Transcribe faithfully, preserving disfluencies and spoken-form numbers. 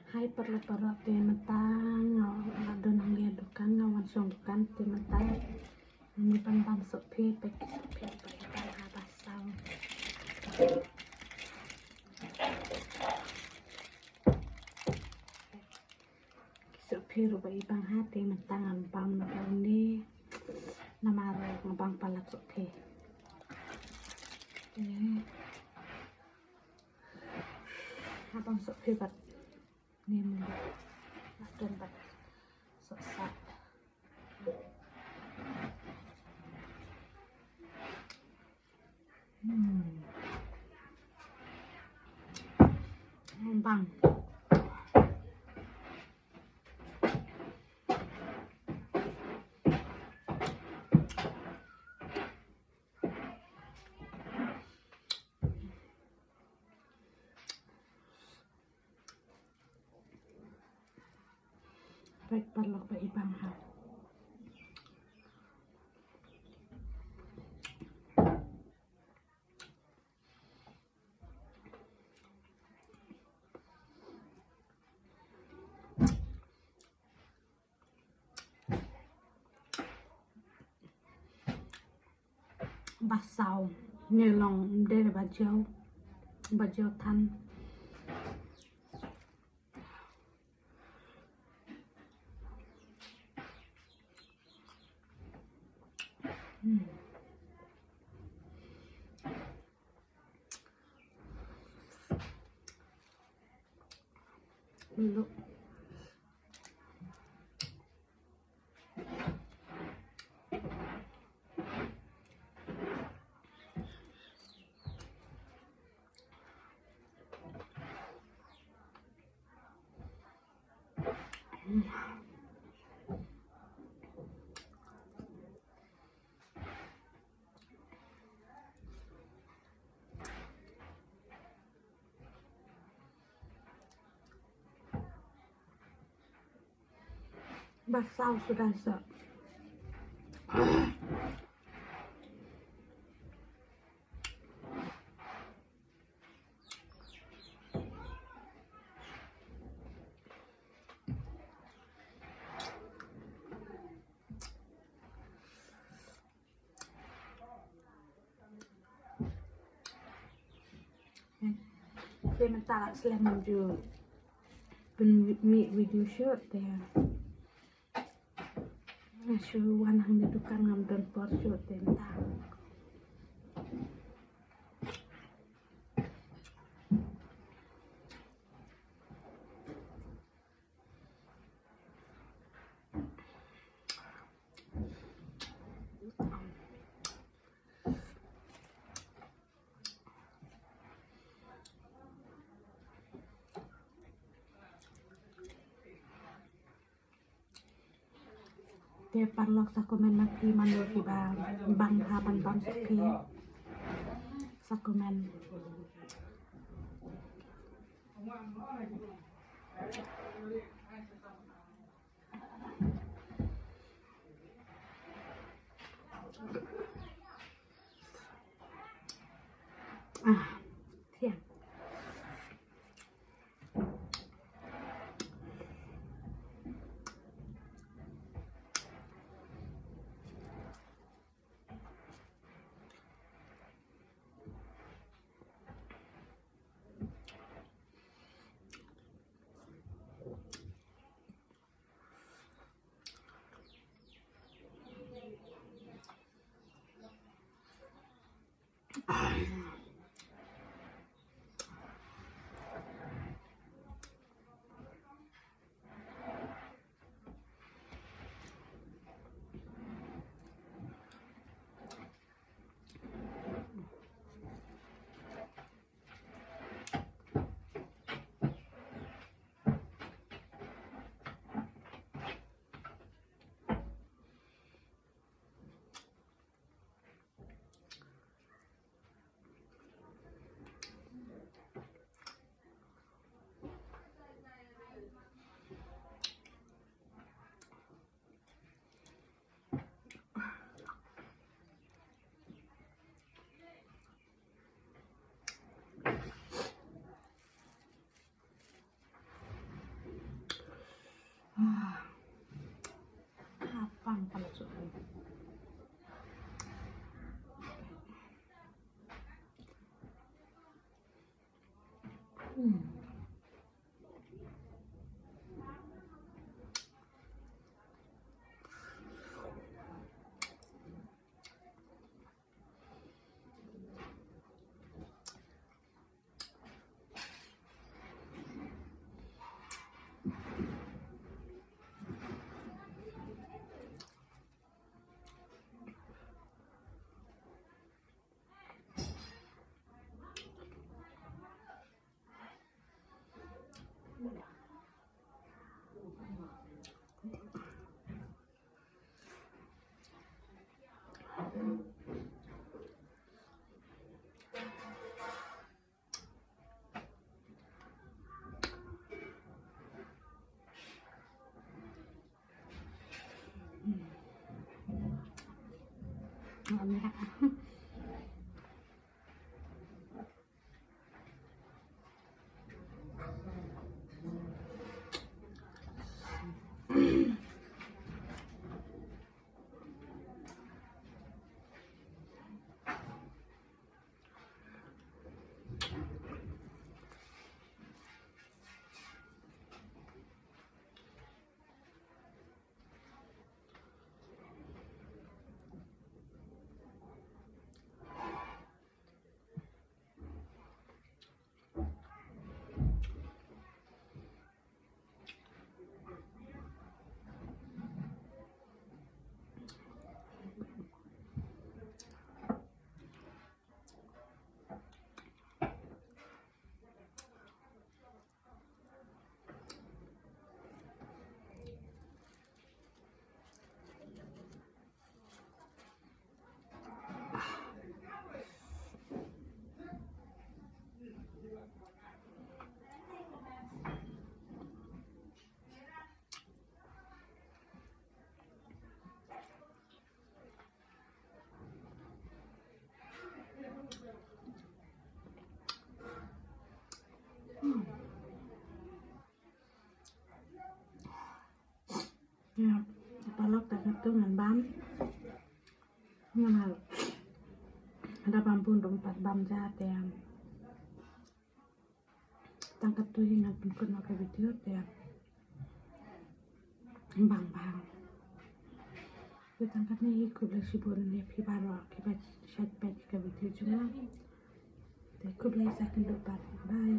Hai paralok paralok, te mynta nga la don hangne ha dukan, nga wan shong dukan. Te mynta ngi ban bam sohphie, peit sohphie ba i bang ha ba saw. Sohphie ruh ba i bang ha, te mynta ngan bam na une. Namar nga bang palat sohphie. Te nga bam sohphie bad Nim la don bad sohsat. Hmm. Bang. Peit paralok ba i bang ha. Ba saw, ngi long ym dei ba jaw, ba jaw than. Hmm. Look. Ba saw suda sa. Te mynta la slem mynjur pynmih video shoot te. Nga shu wan hangne dukan, ngam don por shoot te mynta. Te paralok sa comment ma phi mano phi ba bang ha ban bam sohphie. Sa comment. Ah, thiang. Ya, paralok, tang katto ngan bam. Ngan hap da bam bun ruh, pat bam ja te. Tang katto hi ngan pynkut noh ka video te. Bang bang. Te tang katne hi, khublei shibun ïa phi baroh kiba shait peit ka video jong nga. Te khublei, sa kynduh pat. Bye.